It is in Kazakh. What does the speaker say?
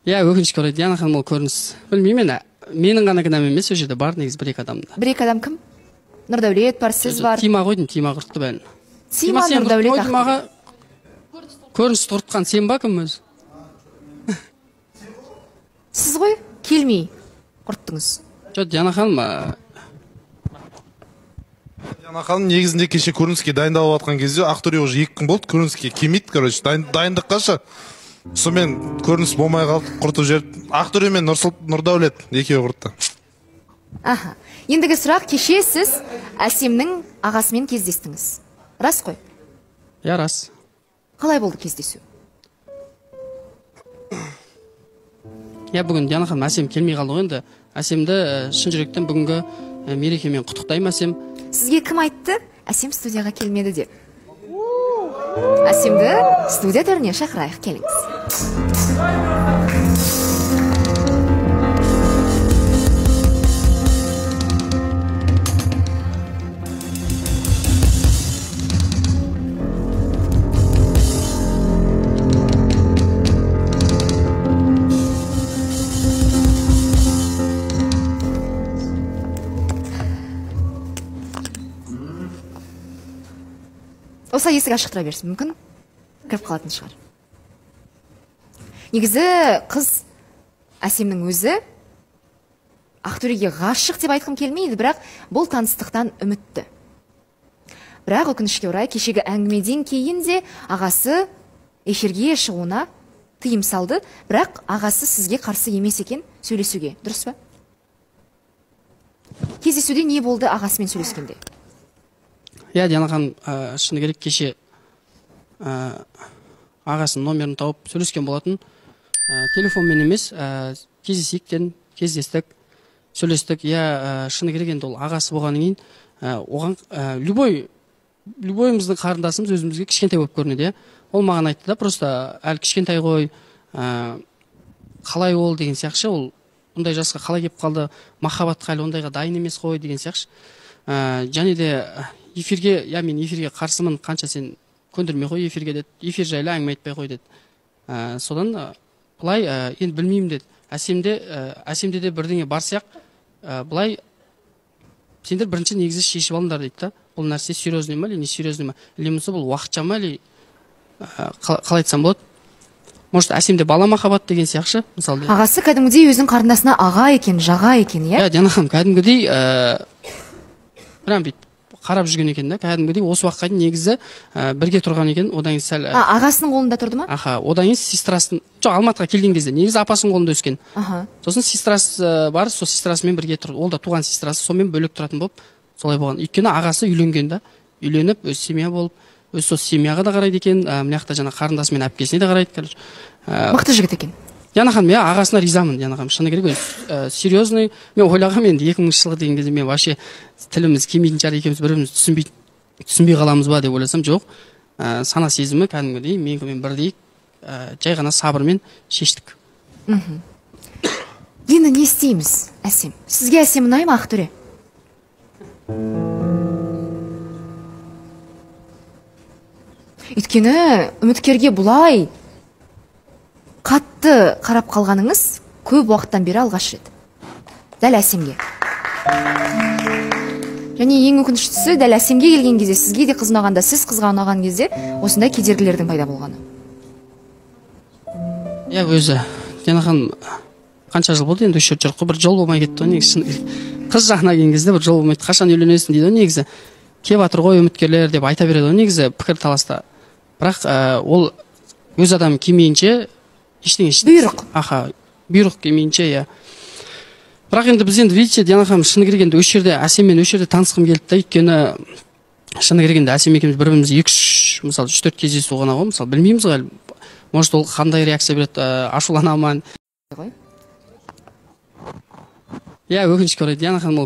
Иә, өкінішке орай, Диана ханым, ол көрініс. Білмеймін енді, менің ғана кінәм емес, ол жерде бар негізі бір екі адамда. Бір екі адам кім? Нұрдәулет бар, сіз бар. Тима қойдым, Тима құртты бәрін. Тима, Нұрдәулет, Ақтөре. Көрініс құртқан сен ба, кім өзі? Сіз ғой, келмей құрттыңыз. Жоқ, Диана ханым. Диана ханым, негізінде кеше көрініске дайындалып жатқан кезде Ақтөре уже 2 күн болды көрініске келмейді, короче, дайындыққашы. Сонымен көрініс болмай қалды, құртып жіберді. Ақтөре мен Нұрдәулет екеуі құртты. Аха. Ендігі сұрақ, кеше сіз Әсемнің ағасымен кездестіңіз. Рас қой? Иә, рас. Қалай болды кездесу? Иә, бүгін Диана ханым, Әсем келмей қалды ғой енді. Әсемді шын жүректен бүгінгі мерекемен құттықтаймын, Әсем. Сізге кім айтты? Әсем студияға келмеді деп. Әсемді студия төріне шақырайық, келіңіз. Осылай есік ашық тұра берсін, мүмкін кіріп қалатын шығар. Негізі қыз Әсемнің өзі Ақтөреге ғашық деп айтқым келмейді, бірақ бұл таныстықтан үмітті. Бірақ өкінішке орай кешегі әңгімеден кейін де ағасы эфирге шығуына тыйым салды, бірақ ағасы сізге қарсы емес екен сөйлесуге, дұрыс па? Кездесуде не болды ағасымен сөйлескенде? Иә, Диана ханым, шыны керек, кеше ағасының номерін тауып сөйлескен болатын. Телефонмен емес, кездесейік дедім, кездестік, сөйлестік. Иә, шыны керек, енді ол ағасы болғаннан кейін оған любойымыздың қарындасымыз өзімізге кішкентай болып көрінеді, иә. Ол маған айтты да, просто әлі кішкентай ғой, қалай ол деген сияқты, ол бұндай жасқа қалай келіп қалды, махаббатқа әлі ондайға дайын емес қой деген сияқты. Және де эфирге, я мен эфирге қарсымын, қанша сен көндірмей қой эфирге деді, эфир жайлы әңгіме айтпай қой деді. Содан былай енді білмеймін деді. Әсемде де бірдеңе бар сияқты, былай сендер бірінші негізі шешіп алыңдар дейді да. Бұл нәрсе серьезный ма или не серьезный ма, или болмаса бұл уақытша ма, или қалай айтсам болады? Может, Әсемде бала махаббат деген сияқты, мысалы. Ағасы кәдімгідей өзінің қарындасына аға екен, жаға екен, иә? Иә, Диана ханым, кәдімгідей прям бүйтіп қарап жүрген екен да, кәдімгідей осы уақытқа дейін негізі бірге тұрған екен. Одан кейін сәл ағасының қолында тұрды ма? Аха, одан кейін сестрасын, жоқ, Алматыға келген кезде негізі апасының қолында өскен. Аха. Сосын сестрасы бар, сол сестрасымен бірге тұрды. Ол да туған сестрасы, сонымен бөлек тұратын болып солай болған. Өйткені ағасы үйленген да, үйленіп өз семья болып, өз сол семьяға да қарайды екен, мына жақта жаңа қарындасы мен әпкесіне де қарайды, короче. Мықты жігіт екен. Диана ханым, иә, ағасына ризамын, Диана ханым, шыны керек, өзі серьезный. Мен ойлағанмын енді 2000 жылғы деген кезде мен вообще тіліміз келмейтін шығар, екеуміз бір-бірімізді түсінбей қаламыз ба деп ойласам, жоқ. Сана сезімі кәдімгідей менікімен бірдей, жай ғана сабырмен шештік. Енді не істейміз, Әсем? Сізге Әсем ұнай ма, Ақтөре? Өйткені үміткерге бұлай қатты қарап қалғаныңыз көп уақыттан бері алғаш рет. Дәл Әсемге. Және ең өкініштісі, дәл Әсемге келген кезде, сізге де қыз ұнағанда, сіз қызға ұнаған кезде осындай кедергілердің пайда болғаны. Иә, өзі. Диана ханым, қанша жыл болды енді осы жерде жүріп қой, бір жол болмай кетті ғой негізі. Қыз жағына келген кезде бір жол болмайды. Қашан үйленесің дейді ғой негізі. Кеп жатыр ғой үміткерлер деп айта береді ғой негізі пікір таласта. Бірақ ол өз адам келмейінше ештеңе бұйрық. Аха, бұйрық келмейінше, иә. Бірақ енді біз енді, видите, Диана ханым, шыны керек енді осы жерде Әсеммен осы жерде танысқым келді да, өйткені шыны керек енді Әсем екеуміз бір-бірімізді 2-3, мысалы, 3-4 кездесу ғана ғой, мысалы, білмейміз ғой әлі. Может, ол қандай реакция береді, ашулана ма? Иә, өкінішке орай, Диана ханым, ол